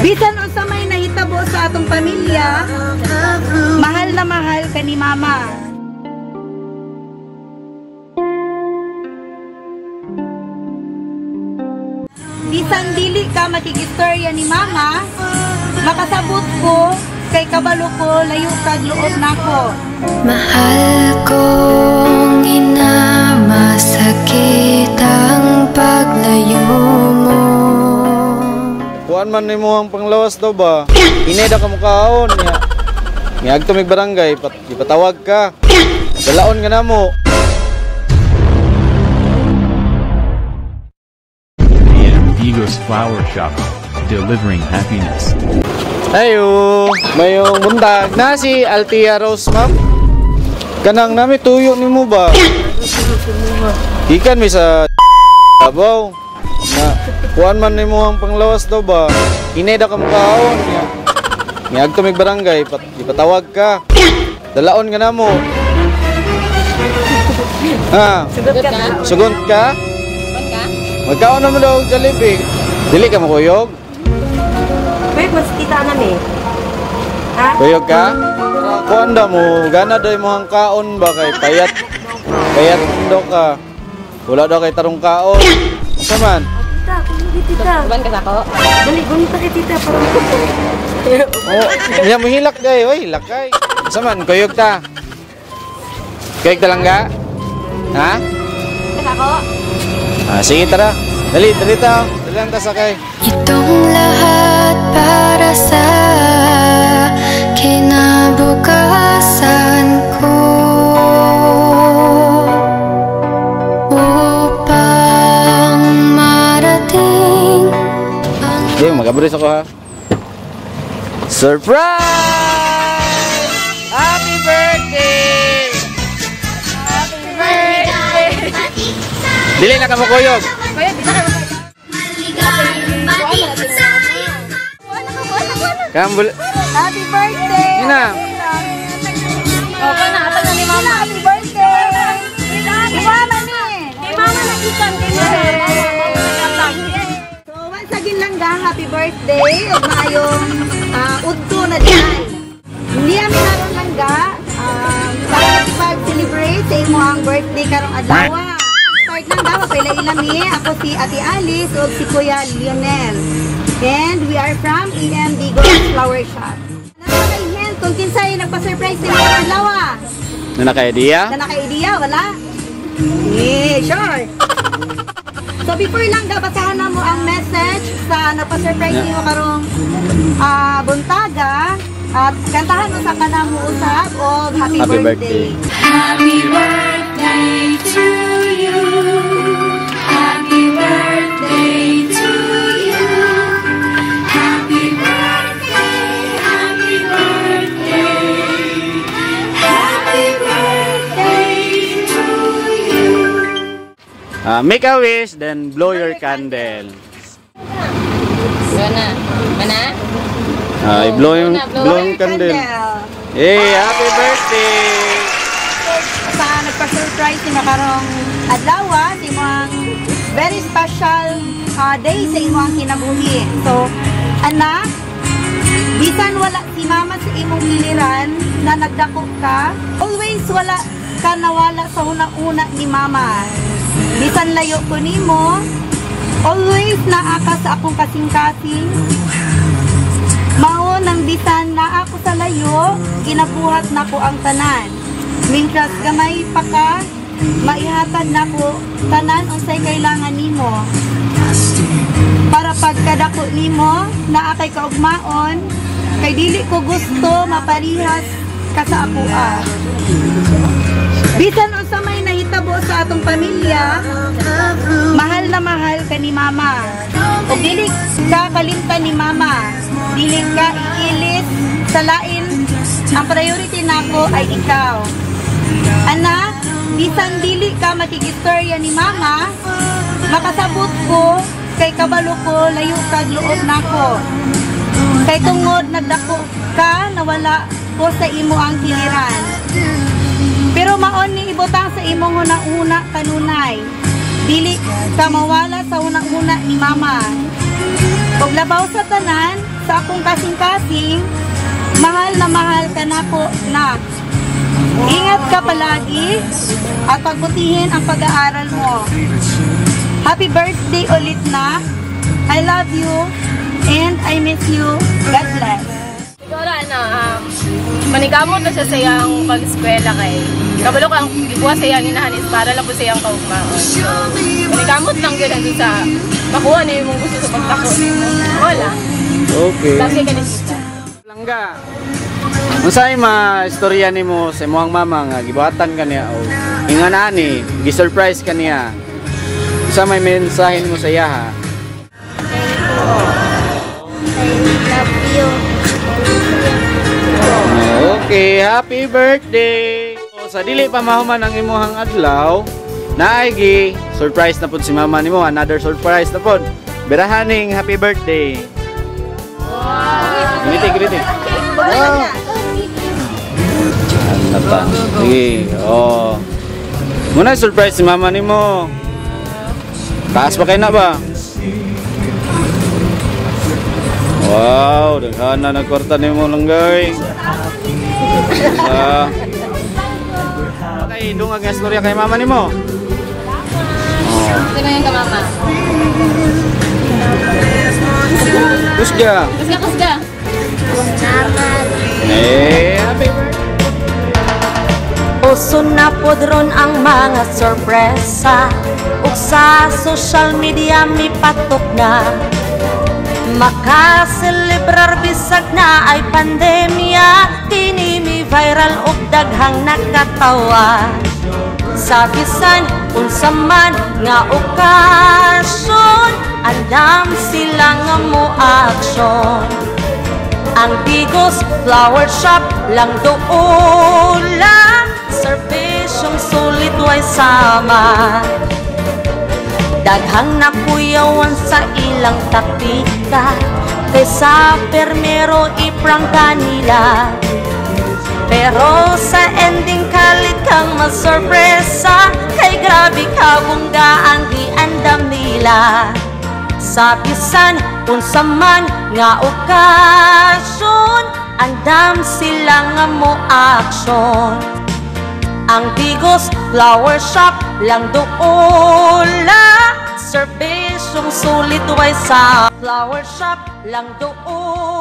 Bisan unsa may nahitabo sa atong pamilya, mahal na mahal ka ni Mama. Bisan dili ka makigistorya ni Mama, makasabot ko kay kabalo ko layo kag luob nako. Mahal kong ina, masakit ang paglayo mo. Kuan man nimo ang panglawas daw ba? Hinay daw ka mukaon niya. Miagto mig barangay, ipatawag ka. Dalaon ka na mo. Digos Flower Shop, delivering happiness. Ayo, mayong buntag na si Altia Rose, ma'am. Kanang nami tuyo nimo ba? Ikan mi sa abaw. Na kuan man nimo ang panglawas daw ba? Hinay daw ka mukaon niya. Miagto mig barangay, ipatawag ka. Dalaon ka na mo. Ha? Sugot ka? Sugot ka? Magkaon naman daw og Jollibee. Dili ka makuyog? Wait, mas tita na eh. Ha? Kuyog ka? Kuan da mo, gana daw mo ang kaon ba kay payat. Payat daw ka. Wala daw kay tarong kaon. Asa man? Tita, kuyog tita. Uban ka sako? Dali, gunita kay tita. Parang Oh, niya mo hilak day, oy, hilak kay. Asa man, kuyog ta. Kuyog ta lang ga? Ha? Ka sako? Ah, sige tara. Dali, dali ta. Dali lang ta sakay. Itong lahat para sa kinabukasan ko, upang marating ang... Okay, mag-abris ako ha. Surprise! Happy birthday! Happy birthday! Dili na ka makuyog. Kambul. Happy birthday! Ina. Okay na, atag na ni Mama. Happy birthday! Kay Mama ni. Kay Mama na ikan, kay Mama. So once again lang ga, happy birthday ug maayong udto na diay. Hindi ami karon lang ga, pag-celebrate sa imong birthday karong adlaw. Start lang ga, mapila-ila mi. Ako si Ate Alice ug si Kuya Lionel. And we are from EM Digos Flower Shop. Nasa kay hint kung kinsay nagpa-surprise nimo karong adlaw. Na naka-idea? Na naka-idea, wala? Yeah, sure. So before lang ga, basahan na mo ang message sa nagpa-surprise nimo karong buntaga at kantahan mo sa kanamo usab og happy, Happy birthday. birthday. Happy birthday to you. Happy birthday to you. Happy birthday, happy birthday. Happy birthday to you. Make a wish, then blow your candle. Go na. Mana? I-blow yung, Blow na, blow blow yung candle. Hey, happy birthday! Sa nagpa-surprise ni makarong adlaw, sa imong very special day sa imong kinabuhi. So, anak, bisan wala si Mama sa imong kiliran na nagdako ka, always wala ka nawala sa una-una ni Mama. Bisan layo ko nimo, always naa ka sa akong kasing-kasing. Mao nang bisan naa ako sa layo, ginabuhat nako ang tanan. Mintras gamay pa ka, maihatag nako tanan unsay kailangan nimo. Para pagkadako nimo, naa kay kaugmaon, kay dili ko gusto maparihas ka sa akoa. Bisan unsa may nahitabo sa atong pamilya, mahal na mahal ka ni Mama. Ug dili ka kalimtan ni Mama, dili ka iilis sa lain. Ang priority nako ay ikaw. Anak, bisan dili ka makigistorya ni Mama, makasabot ko kay kabalo ko layo kag luob nako. Kay tungod nagdako ka nawala ko sa imo ang kiliran. Pero maon ni ibutang sa imong huna-huna kanunay. Dili ka mawala sa huna-huna ni Mama. Ug labaw sa tanan, sa akong kasing-kasing, mahal na mahal ka nako na. Ingat ka palagi at pagbutihin ang pag-aaral mo. Happy birthday ulit na. I love you and I miss you. God bless. Siguro ano, manikamot na siya sa iyang pag-eskwela kay kabalo ka ang gibuhat sa iyang inahan is para lang po sa iyang kaugmaon. So, manikamot lang yun hanggang sa makuha na yung gusto sa pagtako. Wala. Okay. Lagi ka ni tita. Langga. Unsay ma istorya nimo sa imong mama nga gibuhatan ka niya o ingon ani, gi-surprise ka niya? Unsa may mensahe nimo sa iya ha? I love you. Okay, happy birthday! So, sa dili pa mahuman ang imuhang adlaw, naay gi surprise na pud si mama nimo, another surprise na pud. Birahaning happy birthday. Wow. Giniti, giniti. Wow. Ano pa? Sige, oh. Muna surprise si mama nimo. Taas pa kayo na ba? Wow, daghan na nagkwarta nimo langgay. Sa kay dungag nga istorya kay mama nimo. Oh, Sino yung ka, mama? Kusga. Kusga, kusga. Eh, happy birthday. Uso na pod ron ang mga sorpresa ug sa social media mipatok na. Makaselebrar bisag na ay pandemya, kini mi viral ug daghang nakatawa. Sa bisan unsa man nga okasyon, andam sila nga mo aksyon. Ang Digos Flower Shop lang doula, serbisyong sulit way sama. Daghang nakuyawan sa ilang taktika, kaysa permero iprangka nila. Pero sa ending kalit kang masorpresa, kay grabe kabongga ang giandam nila. Sa bisan unsa man nga okasyon, andam sila nga mo aksyon. Ang Digos Flower Shop lang doula, serbisyong sulit way sa Flower Shop lang doula.